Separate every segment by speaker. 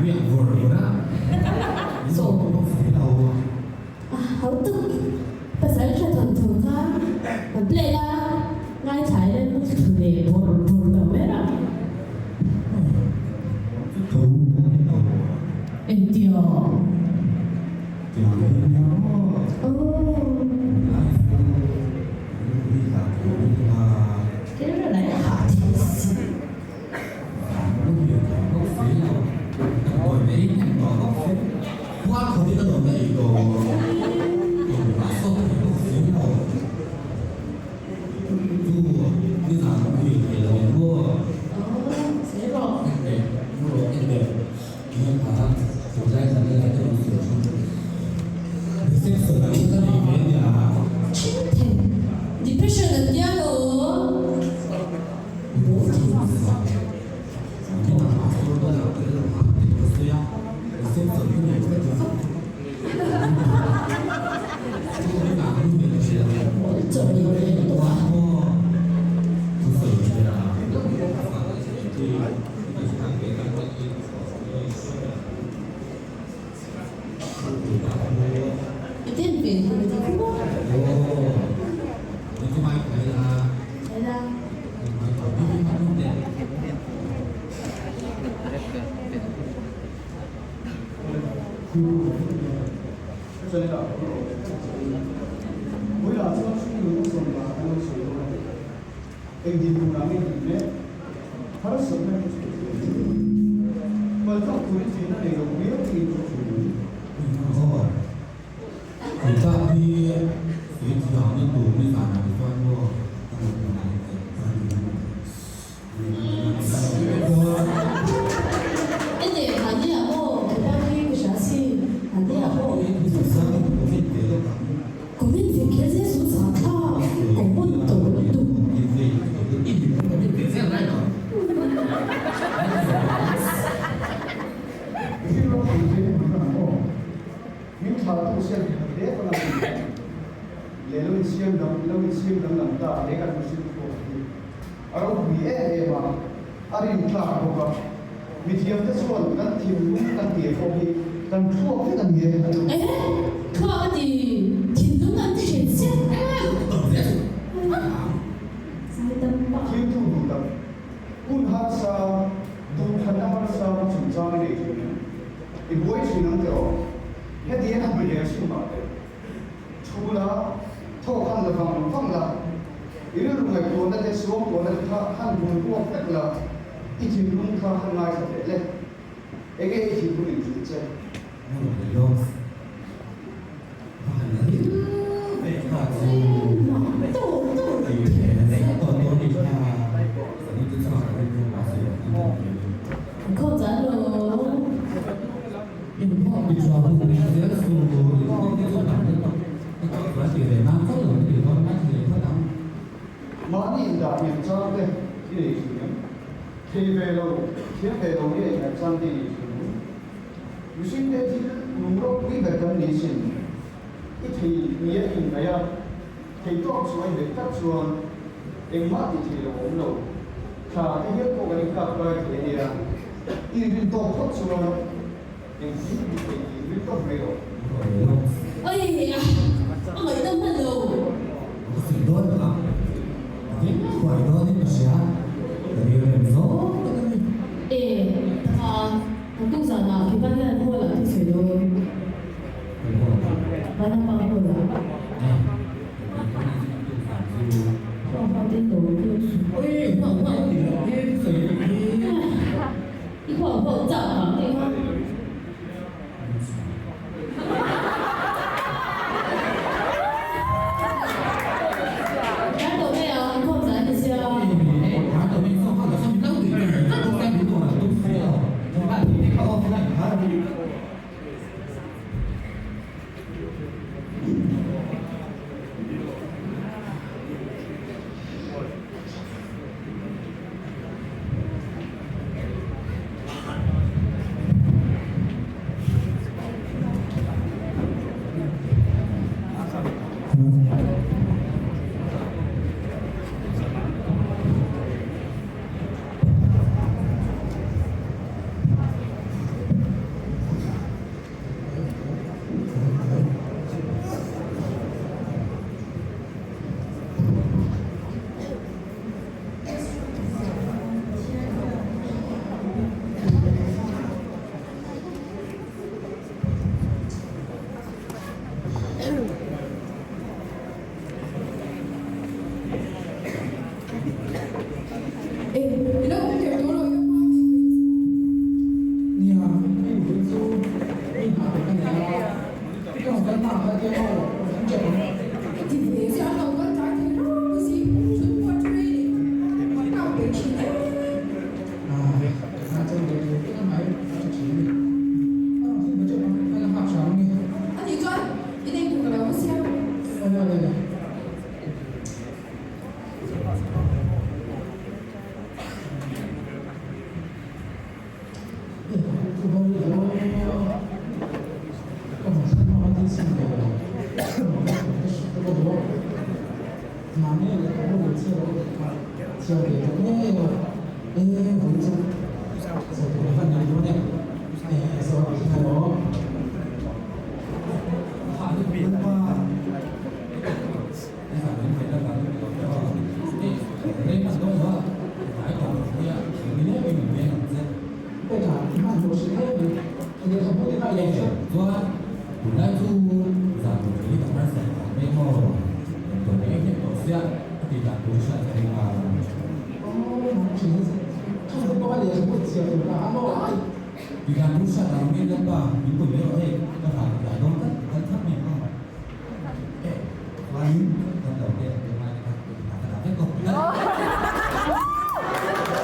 Speaker 1: Ho tuk pasal tha thawnthu kha kan play la, ngaithla ila mu thlu leh bawrh bawrh lo ber a. Engtia? Depression an tia lo.
Speaker 2: A ropui em em a, a rintlak bawk a. Mithiamte chuan kan thinlung kan tih pawh hi kan thluak vek a ni e a ti.
Speaker 1: E, thluak a ti, thinlung an ti thin chiah em.
Speaker 2: Thiltu duh tak, hun harsa, duhthlanna harsa chungchang i nei thin em? I buai thin ang teh aw. Heti hian a hmui leh chhungah te Thu la, thawk han la vang vang la, i rilru ngaihtuahna te suangtuahna te kha han bul ruak vek la, i thinlung kha han ngaithla teh le. Enge i thinlung in hrilh che? Mahni indah hniam chang te i nei thin em? Thei ve lo, thiam ve lo nge ingaih chang te i nei thin em? Mihring te thil nung ropui ber kan ni sin. I thei nia i inngaih a, thei tawk chu a inneih tlat chuan engmah tih theih lo a awm lo. Thla te hial pawh kan inkap kai thei a nia. I inrin tawk phawt chuan engkim i thei tih inrin tawk mai rawh.
Speaker 1: Oi a, a ngaihdam hman lo.
Speaker 3: Ka fih dawn kha a veng huai dawnin ka hria, ka rilrem zawng tak a ni.
Speaker 1: E, taka kan tuk zanah Kipan hian hall ah thu sawi dawn. Vanapa hall ah. I huau huau chak ang tih kha. Kan tawh mai ang, inkhawm zan a ni sia.
Speaker 4: Mahni lehkhabu lo chhiar a tih kha chhiar ve tawh ngei a, e vawi chu sawi tur ka nei dawn e, e sawi ang kha emaw. Peka, i hmanhmawh hrim em mai, lehkhabu te kha i lo chhiar.
Speaker 3: Chuan tunlai chu zan tur hi ka harsat tak mai maw? Damdawi ka ei hneh tawh sia a tih dan tur hriat ka ring a.
Speaker 4: Aw, nang thin hi chu kha zet pawh a lehkhabu i chhiar tur kha a maw?
Speaker 3: Tih dan tur hriat ang in Lalpa min pui mai rawh hei, ka hlan ka tlai dawn tlat, ka kal thak mai ang. Eh, chuanin damlo te an pek lai te kha ka ti ka dah vek aw.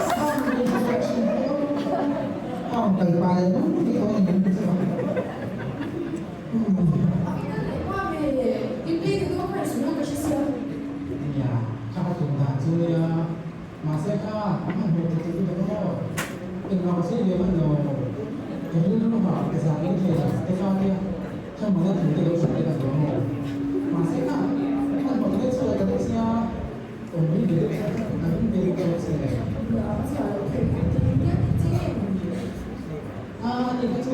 Speaker 4: Sang hi ka hriat thin viau a rawn kal pah leh mai mai dawn a ni ang chu a. Nia, kha ka tum dan chu nia, mahse kha a hmanhmawh tha chu ka maw? Engmah ka sawi ve hman lo, ka rilru hah ka zah mai thei lo te kha nia, kha hmana thu te lo hrilh te ka duh maw? Mahse kha hmanhmawh tha deuh chu ka deuh sia, awm mai ve deuh kha ka ring ve deuh che. A ni kha chu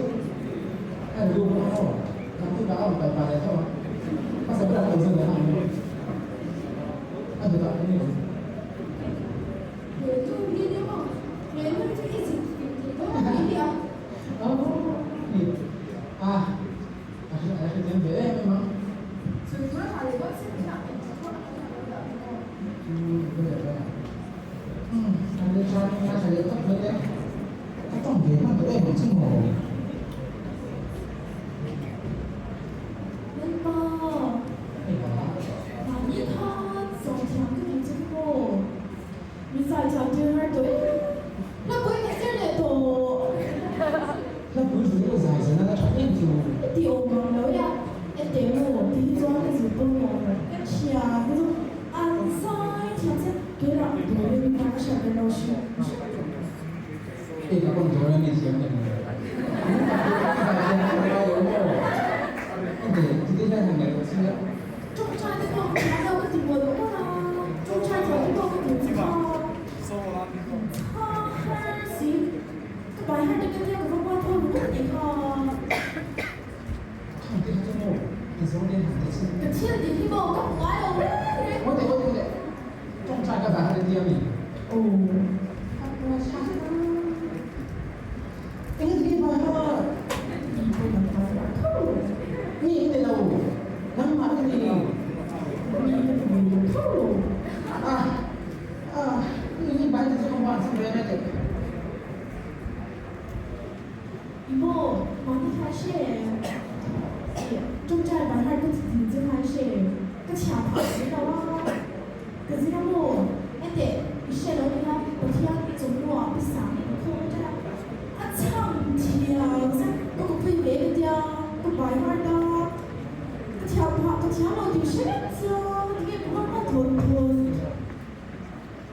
Speaker 4: a ru bawk a maw? Kan tih bak a rawn kal pah leh tho a, hmasa berah ka lo zir leh nghal mai. A dawtah ka ni lo. Aw ni a, a hrethiam ve em em ang. Umm, kan leh tha in a tha leh khawp mai le. Ka tawng ve hman tawh em ang chu maw?
Speaker 1: Lalpa, mahni khan zawng thiam ka tih chu ka maw? Mi zai thiam tir har tawh em? Hlapui ka zir leh tawh.
Speaker 4: Hlapui zir leh zai zir nana tha em chu?
Speaker 1: I ti awm ang lo e a, ente maw ti hi chuan ka zir dawn lo. Ka thiam hi chu an zai thiam se keimah turin ka hriat ber lo hrim hrim.
Speaker 4: Hei ka pawn dawn a ni thiam em le? I zai thiam em ngai lo maw? Ente tute hian han ngaihtuah chhin a.
Speaker 1: Tawngtai te pawh ka thiam lo ka ti mawlh mawlh a, tawngtai thiam te pawh ka duh chi kha. Kha har si, ka bai har te ka tia ka va mual pho ringawt a nih kha.
Speaker 4: Khang te kha chu maw ka zawng te han ti chhin.
Speaker 1: Ka thil tih hi maw ka hmu ngai lo reng reng.
Speaker 4: Ngawi teh ngawi teh ngawi teh. Tawngtai ka bai har i tia mi?
Speaker 1: Aw.
Speaker 4: A pawh tha vek a. Eng nge bai har?
Speaker 1: Ni pawh kan bai har tho.
Speaker 4: Ni i ni lo, nangmah i ni.
Speaker 1: Ni ka ti ve lo tho.
Speaker 4: Ah ah, ni hi bai ti chu ka hmuh ang chang ve mai teh.
Speaker 1: I maw, mahni kha hre em? Tih tawngtai bai har ka ti ding che khan hre em? Ka chhiah phah mai lo a. Ka zir a maw? Enteh, i hre lo nia, Pathian i chawmnuah pi sang in khawm atana a chhang thiam zet ka kawpui ve ka tia, ka bai har ta, ka thiam phah ka thiam lo tih hre vek sia, tinge ka hman hman thawn thawn.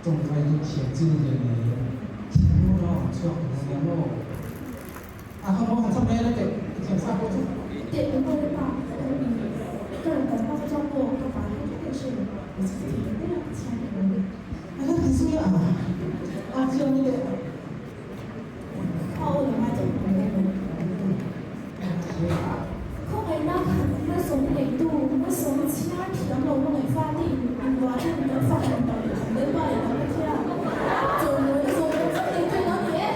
Speaker 4: Tawngtai chu thiam chi ni hle mai, thiam lo ang chhuak ta nia maw? A kha maw han chhang mai a teh i thiam sa pawh chu.
Speaker 1: Teh ka ngawi pa ka ram in ka rawn kal hma kha chuan maw ka vai kha thleng ka hre lo ka chhung thei lo ber a ka chhiar leh lo.
Speaker 4: A la ti zui a a thiam ni teh.
Speaker 1: Kha aw lo ngai chauh ka lo. Khawngaihna khat malsawmna neitu malsawmna chhiar thiam lo hmangaih fate in inruah ten kan fak hmun tak leh kan Lalpa leh kan Pathian chawimawina zawng zawng zawng neitu i lo ni e.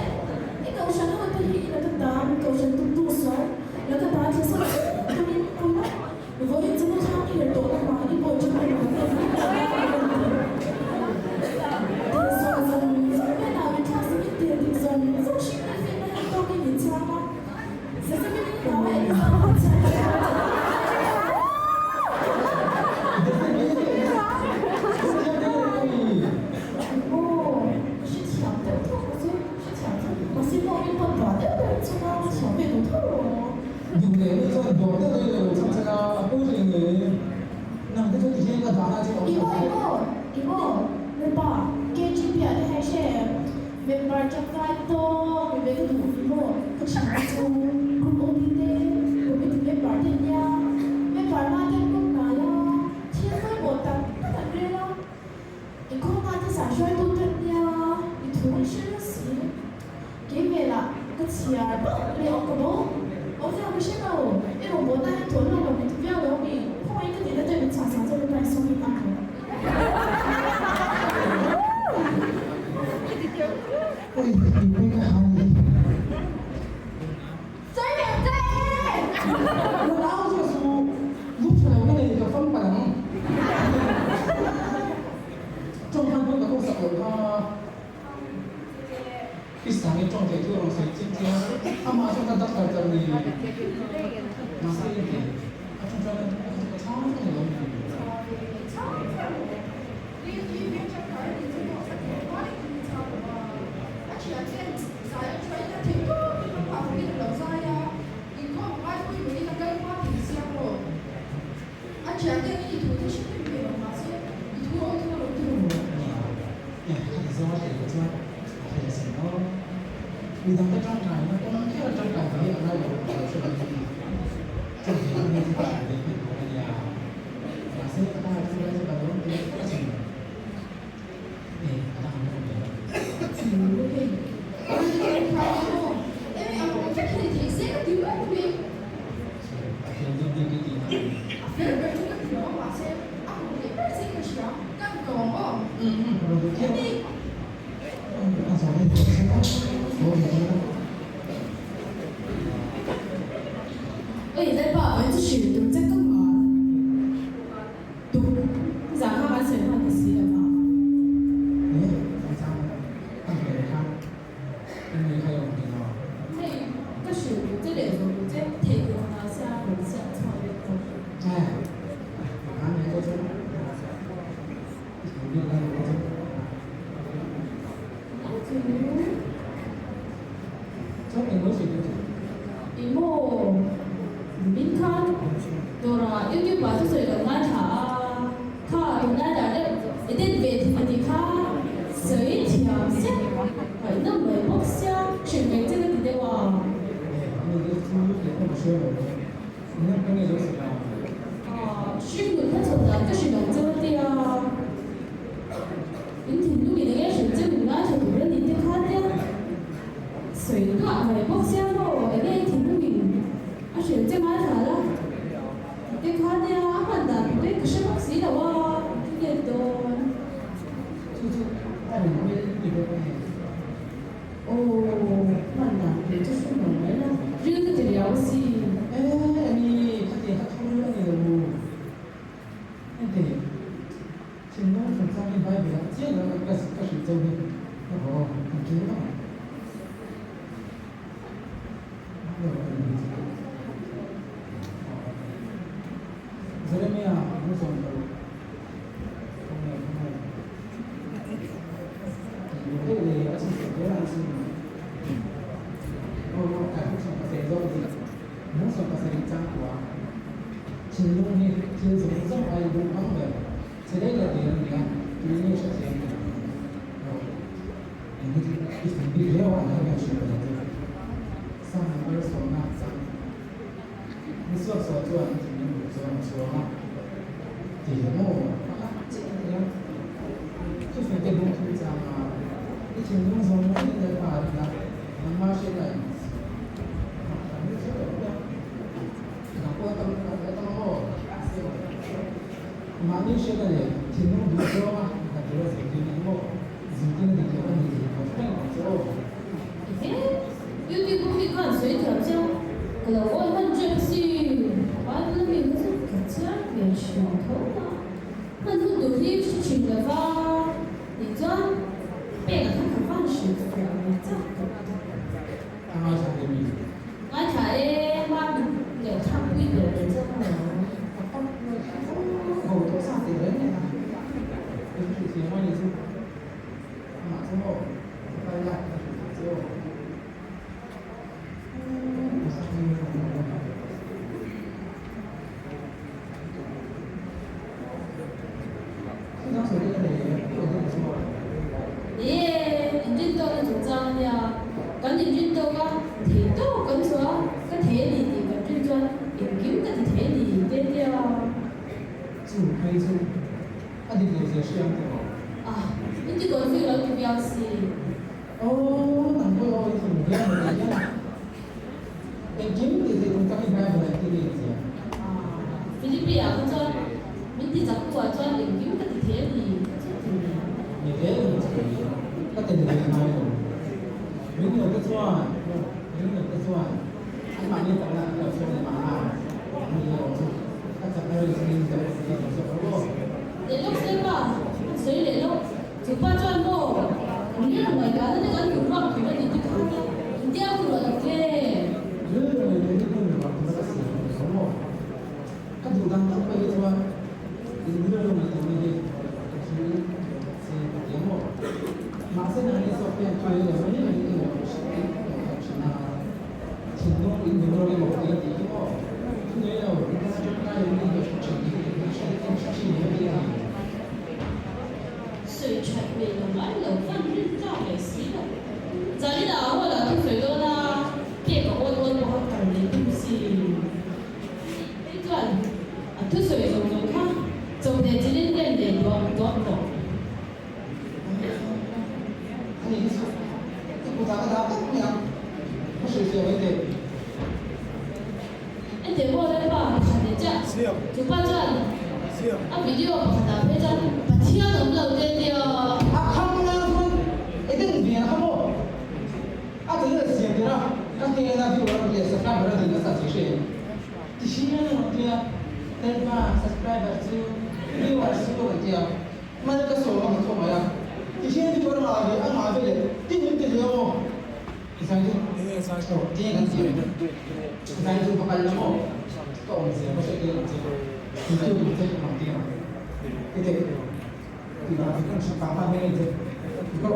Speaker 1: I kohhran ho te hi i laka tam kohhran tumtu sual laka ta thla sawt sawt turin pui la vawiin chu thlang i her tawh lamah i bawi tha hman lo em i tih a rawn ti. Thil sual zawng zawng hnenah min thlak sak in thil dik zawng zawng hring leh finna heng tawkin min chhang a.
Speaker 4: Duh leh ni chuan dawr deuh deuh in a lo chhang chhan a, a pawi hle mai. Nang te chu ti hian ka dahna che ka awm chhan
Speaker 1: che. Member tangkai tawk mi ve ka duh ni maw? Ka thian chu group OB te committee member te an nia. Member hma te an kawm hnai a, thil pawimawh tak tak an rel a. Ka bo. Awmzia ka hre lo. I rawn bawl na hian thaw hlawk lo min ti viau lo mi. Khawngaih ka tihna te min chhah chhah chuan Lalpa Isua hi tan rawh.
Speaker 4: Oi, inpui ka ha ni.
Speaker 1: Sawi leh che!
Speaker 4: Lo au chu a su, lu tha lo ka nei ka fam palh ang. Tawng khan pawn ka ko sak lo kha. I sang i tawng thei chu a rawn sawi chip chiang, amah chuan ka dak tar tar ni. Mahse i ti, a tawng chuan ka chhang vek a ni lo ni. Khati zawng a thei chuan a thei asin aw. Midangte tangkaina pawn kher a tangkai ve hi a ngai lo ang tih hre mai hi chuvang hi chu ka hrilh ve hman bawk a nia. Mahse ka ta chu lai chu ka lawm teh tlat asin. E, a dang an awm ve lo. A fel deuh bik i tih na a ni.
Speaker 1: Oi Lalpa vawiin chu hrilh tur che ka nghah tuk zah kha kan sawi hman ta si lo va. Hei ka hrilh tur che leh zawh tur che theih tur hna sia rawn siam chhuak vek tawh. Ih maw, min khan dawrah YouTube ah thusawi lo ngaithla a, kha tunlai dah deuh edit ve thei tih kha sawi thiam siah ngaihnawm mai bawk sia hrilh ve che ka ti deuh a. Hringnun kha chho dan ka hre lo cheu tia in thinlung in enge hrilh cheu in ngaithla tur a ni te kha tia sawi duah mai bawk sia maw enge in thinlung in a hrilh che ngaithla la ti te kha tia a hman dan tur te ka hre bawk si lo a tinge ti dawn.
Speaker 4: Chu chu a rin hmel ni bawk a ni.
Speaker 1: Aw, hman dan tur chu hre lo mai la, ril ka ti riau a si.
Speaker 4: E, ani, khatiang kha thu a ni lo. Heti, thinlung chungchang hi Bible ah chiang lo ka ka hrilh chauh hi ka haw kan ṭul vak ang. Jeremia 26. Thinlung hi thil zawng zawng ai duh ang ber che daih lo tir a ni a, tui nge hrethiam ni ang aw. Eng hi i fing bik viau a ang hian hrilh lo chu. Sam number sawmna chang ni suak suak chuan a thinlung duh zawng a chhuang a ti lo maw? Pakhat chiah a nia. Thufing te bung thum chang a, i thinlung zawng zawngin Lalpa a rin a, nangmah hriat a in Mahni hriatna leh thinlung duh zawnga hna tura zirtir ni maw? Zirtirna dik lo a ni tih ka hre reng ang che aw.
Speaker 1: Ehe, YouTube a mi khan sawi thiam che a, ka lo awi hman tep si, Bible a mi kha chu ka chhiar ve thin tho a, hman hun tur hi hre thin lo va, tih chuan pek a kha ka van hrilh fiah ve chak tawh.
Speaker 4: A ngaithla hle mi.
Speaker 1: Ngaithla e, hma min ngaihthlak pui ber ber zawk a lo.
Speaker 4: A pak ngaihthlak fo ho tawh sa teh reng nen a, in hrilh thiam a ni chu. Amah chu maw ka kal la ka hrilh ang che aw. Thildang sawi te ka nei em? I awm em chu?
Speaker 1: Ni e, inrin tawkna chungchang a nia. Kan inrin tawk a, thei tawk kan chhuah a, ka thei a ni tih kan rin chuan engkim ka ti thei a ni te tia.
Speaker 4: Chu phei chu a dik lo zia hria ang tih maw?
Speaker 1: Ah, in ti confi lo ti viau si.
Speaker 4: Aw, nang pawh aw i hmu viau mai hian. Engkim tih theih tum tak hi Bible ah engtin nge inziah?
Speaker 1: Philippi ah kha chuan min ti chak tu ah chuan engkim ka ti thei a ni chu ti ni.
Speaker 4: Ni zel ang chu ka tel ve ngai lo. Ring lo te chuan ring lo te chuan anmahni chakna an lo chhuak leh mahna an ni erawh chu ka chakna rin chungin ka ti tawh zawk lo aw.
Speaker 1: Leh lawk se pa, an sawi leh lawk. Chu pa chuan maw, Rilru ngaihtuahna te kan duh ruak tur a ni ti khan a, intia ku ruah lo hle.
Speaker 4: Rilru ngaihtuahna kan duh ruak tur a ka siam a ni lo maw? Ka duh dan tak mai hi chuan in rilru ngaihtuahna hi ka thil se ka ti a maw? Mahse nangni zawk hian thil leh mai mai emaw in ngaihtuah thin a, thinlung in duh emaw ka la tih hi maw? Thu nei lo, in tana tangkai in ngaihtuah thin hi ka hre thin em a ni.
Speaker 1: Sawi that hmel lo ngai lo fan rin tlak leh si lo. Zanin ah hall ah thu sawi dawn a, cake a awn awn pawh a kal leh tum si. Hei chuan a thu sawi zawng zawng kha chawhne chilin len leh duak duak tawh.
Speaker 4: A ni hi chu ka kutah ka dah tawp mai ang, ka hrilhfiah mai teh.
Speaker 1: Enteh maw Lalpa pakhat leh chiah. Chu pa chuan a video pakhatah phei chuan Pathian awm lo te tia.
Speaker 4: A kham nan chuan Eden veng a kha maw? A channel siam tir a, ka hnena viewer leh subscriber a din nasa chi hre em? Ti hriat a rawn tia, Lalpa subscriber chu viewer chu a rawn tia, mal ka sawm a ka thawk mai a, ti hian viewer a ngah ve a ngah ve leh tin min ti hle maw? Zai chu tinge kan ti ang? Zai chu va kal la maw? Ka awm zia ka hriat tir ang che. YouTube in che ka hmang tir ang. Tite ti vang chu kan hriat pah mai che. Go.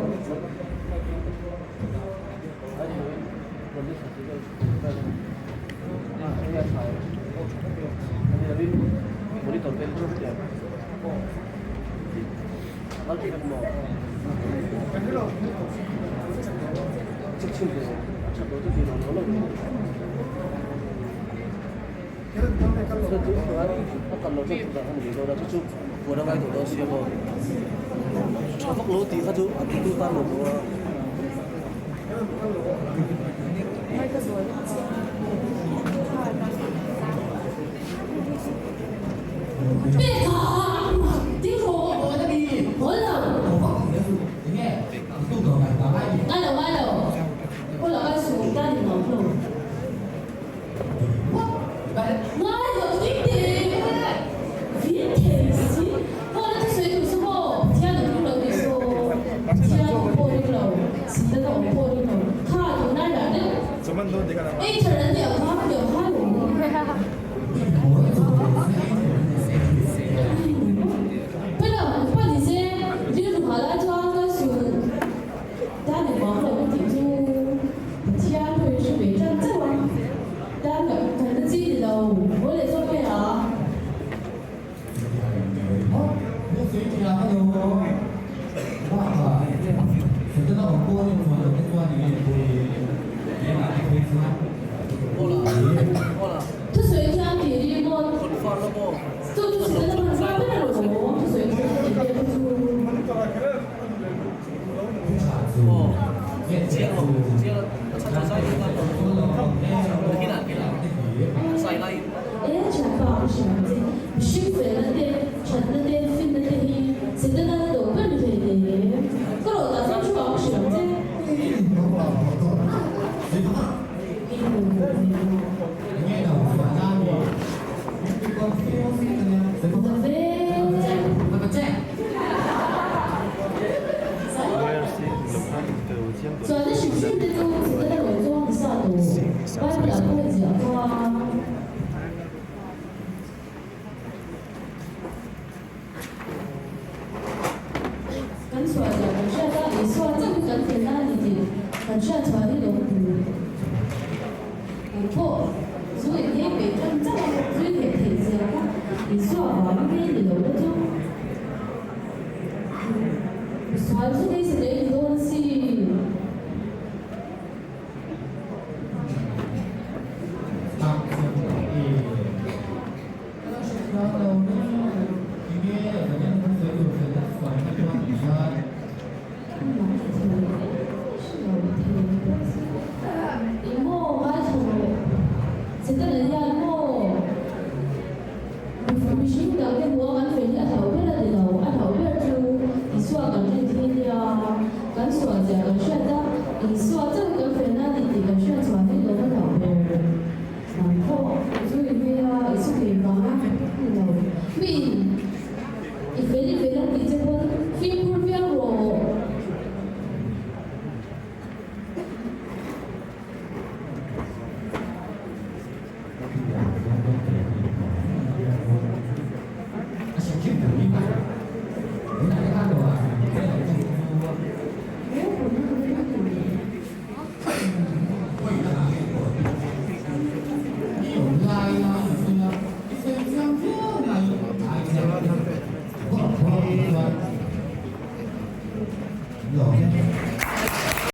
Speaker 1: Setana.